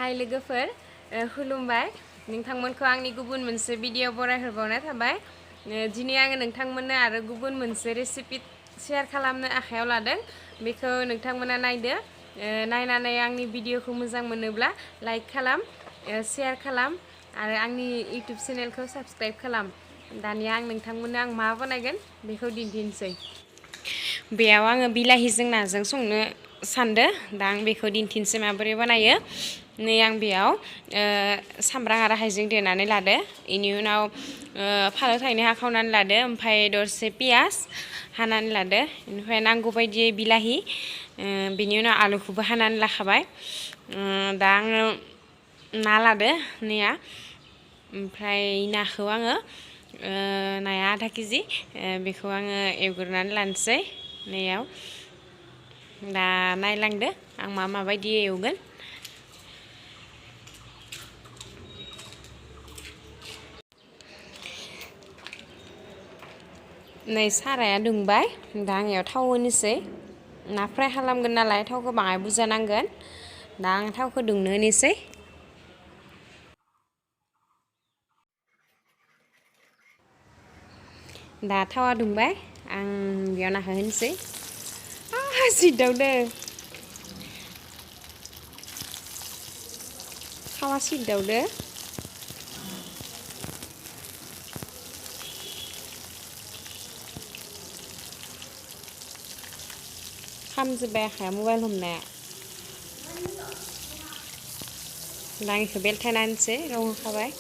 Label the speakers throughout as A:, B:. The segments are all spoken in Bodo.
A: हाय लोगोफोर खुलुमबाय नोंथांमोनखौ आंनि गुबुन मोनसे भिडिअ बरायहरबावनाय थाबाय दिनै आङो नोंथांमोननो आरो गुबुन मोनसे रेसिपि शेयार खालामनो आखायाव लादों बेखौ नोंथांमोना नायदो नायनानै आंनि भिडिअखौ मोजां मोनोब्ला लाइक खालाम शेयार खालाम आरो आंनि इउटुब चेनेलखौ साबस्क्राइब खालाम दानिया आं नोंथांमोननो आं मा बानायगोन बेखौ दिन्थिनोसै बेयाव आङो बिलाहिजों नाजों संनो सानदों दा आं बेखौ दिन्थिनोसै माबोरै बानायो नै आं बेयाव सामब्राम आरो हाइजें देनानै लादो बेनि उनाव फालौ थाइनै हाखावनानै लादो ओमफ्राय दरसे पियास हानानै लादो ओमफ्राय नांगौ बायदियै बिलाहि बेनि उनाव आलुखौबो हानानै लाखाबाय दा आङो ना लादो नैया ओमफ्राय नाखौ आङो नाया आधा केजि बेखौ आङो एवग्रोनानै लानोसै नैयाव दा नायलांदो आं माबायदि एवगोन नै साराया दुंबाय दा आं इयाव थाव होनोसै ना फ्राय खालामगोन नालाय थावखौ बाङाय बुरजा नांगोन दा आं थावखौ दुंनो होनोसै दा थावा दुंबाय आं बेयाव नाखौ होनोसै सिददावदो थावा सिददावदो खामजोब्बाय आखाया मबाइल हमनाया दा आं बेखौ बेलथायना होनोसै रं होखाबाय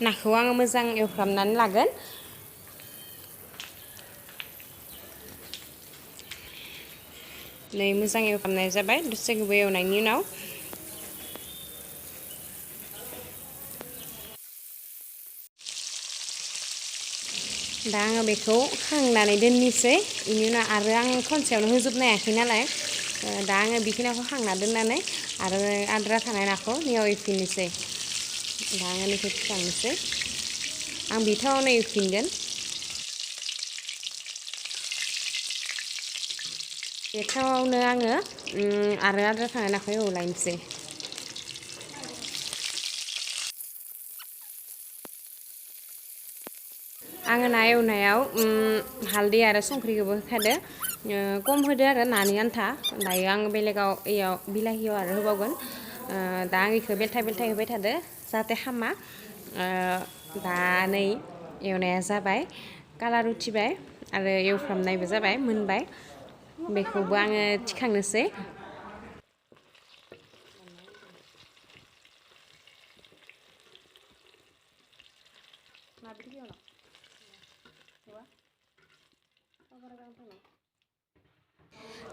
A: नाखौ आङो मोजां एवफ्रामनानै लागोन नै मोजां एवफ्रामनाय जाबाय दसे गोबाव एवनायनि उनाव दा आङो बेखौ खांनानै दोननोसै बेनि उनाव आरो आं खनसेयावनो होजोबनो हायाखै नालाय दा आङो बेखिनिखौ खांना दोननानै आरो आद्रा थानाय नाखौ नैयाव एवफिननोसै दा आङो नैखौ थिखांनोसै आं बे थावावनो एवफिनगोन बे थावावनो आङो आरो आद्रा थानाय नाखौ एवलायनोसै आङो ना एवनायाव हालदै आरो संख्रिखौबो होखादो खम होदो आरो नानि आन्था दायो आं बेलेगाव इयाव बिलाहियाव आरो होबावगोन दा आं बेखौ बेलथाय बेलथाय होबाय थादो जाहाथे खामा दा नै एवनाया जाबाय कालार उथिबाय आरो एवफ्रामनायबो जाबाय मोनबाय बेखौबो आङो थिखांनोसै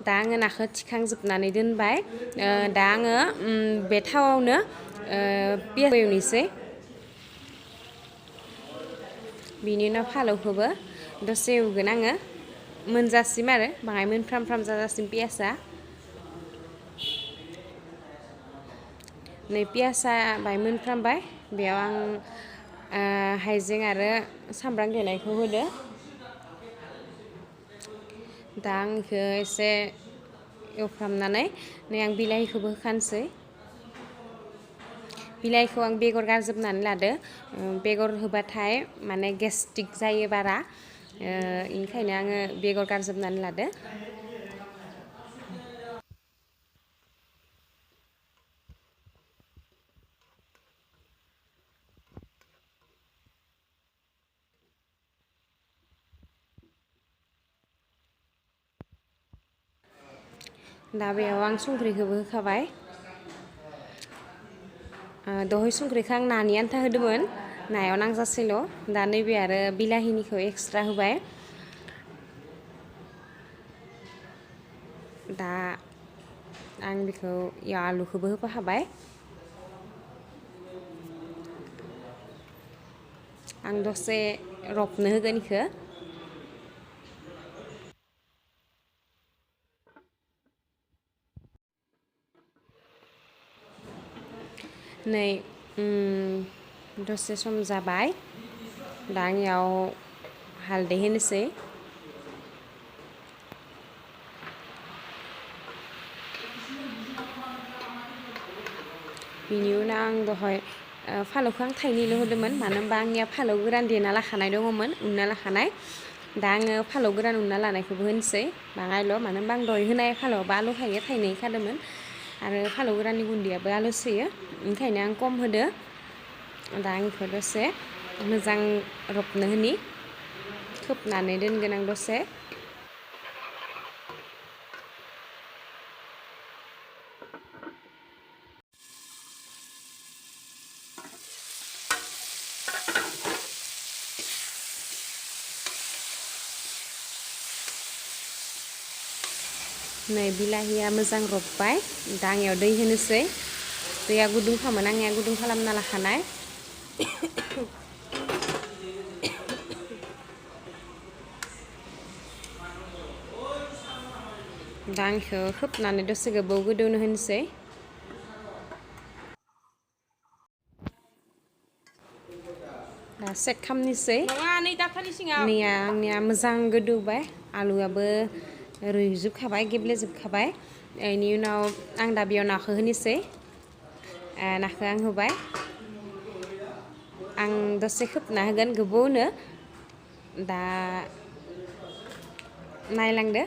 A: दा आङो नाखौ थिखांजोबनानै दोनबाय दा आङो बे थावावनो पियास एवनोसै बिनि उनाव फालौखौबो दसे एवगोन आङो मोनजासिम आरो बाङाय मोनफ्राम जाजासिम पियासा नै पियासा बाय मोनफ्रामबाय बेयाव आं हाइजें आरो सामब्राम देनायखौ होदो दा आं बेखौ एसे एवफ्रामनानै नै आं बिलाहिखौबो होखानोसै बिलाइखौ आं बेगर गारजोबनानै लादो बेगर होबाथाय माने गेस्ट्रिक जायो बारा बेनिखायनो आङो बेगर गारजोबनानै लादो दा बेयाव आं संख्रिखौबो होखाबाय दहाय संख्रिखौ आं नानि आन्था होदोंमोन नायाव नांजासेल' दा नैबे आरो बिलाहिनिखौ एक्सट्रा होबाय दा आं बेखौ आलुखौबो होफाखाबाय आं दसे रबनो होगोन बेखौ नै दसे सम जाबाय दा आं इयाव हालदै होनोसै बिनि उनाव आं दहाय फालौखौ आं थाइनैल' होदोंमोन मानो होनबा आंनिया फालौ गोरान देना लाखानाय दङमोन उनना लाखानाय दा आङो फालौ गोरान उनना लानायखौबो होनोसै बाङायल' मानो होनबा आं दहाय होनाय फालौआबो आलौ थायो थाइनै खादोंमोन आरो फालौ गोराननि गुन्दैयाबो आलौ सोयो ओंखायनो आं खम होदो दा आं इखौ दसे मोजां रबनो होनि खोबनानै दोनगोन आं दसे नै बिलाहिया मोजां रबबाय दा आं इयाव दै होनोसै दैया गुदुं खामोन आंनिया गुदुं खालामना लाखानाय दा आं इखौ खोबनानै दसे गोबाव गोदौनो होनोसै दा सेक खामनोसै नैया आंनिया मोजां गोदौबाय आलुआबो रुइजोबखाबाय गेब्लेजोबखाबाय बेनि उनाव आं दा बेयाव नाखौ होनोसै नाखौ आं होबाय आं दसे खोबना होगोन गोबावनो दा नायलांदो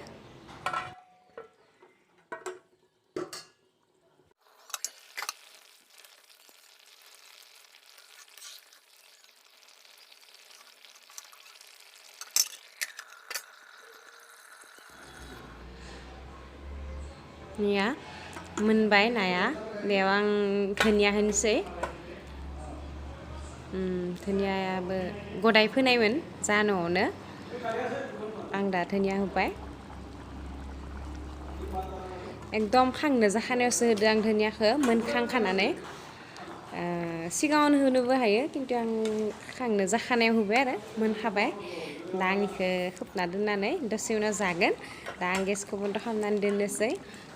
A: निया मोनबाय नाया बेयाव आं धनिया होनोसै धनियाबो गदाय फोनायमोन जा न'आवनो आं दा धनिया होबाय एकदम खांनो जाखानायावसो होदो आं धनियाखौ मोनखांखानानै सिगाङावनो होनोबो हायो खिन्थु आं खांनो जाखानायाव होबाय आरो मोनखाबाय दा आं इखौ खोबना दोननानै दसे उनाव जागोन दा आं गेसखौ बन्द खालामनानै दोननोसै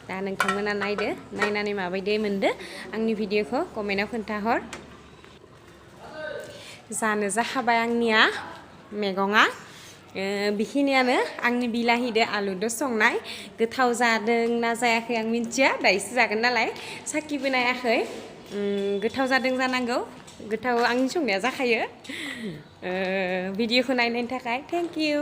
A: दा नोंथांमोना नायदो नायनानै माबायदि मोनदो आंनि भिडिअखौ कमेन्टआव खोन्थाहर जानो जाखाबाय आंनिया मैगङा बेखिनियानो आंनि बिलाहिदो आलुदो संनाय गोथाव जादों ना जायाखै आं मिन्थिया दायोसो जागोन नालाय साखिबो नायाखै गोथाव जादों जानांगौ गोथाव आंनि संनाया जाखायो भिडिअखौ नायनायनि थाखाय थेंक इउ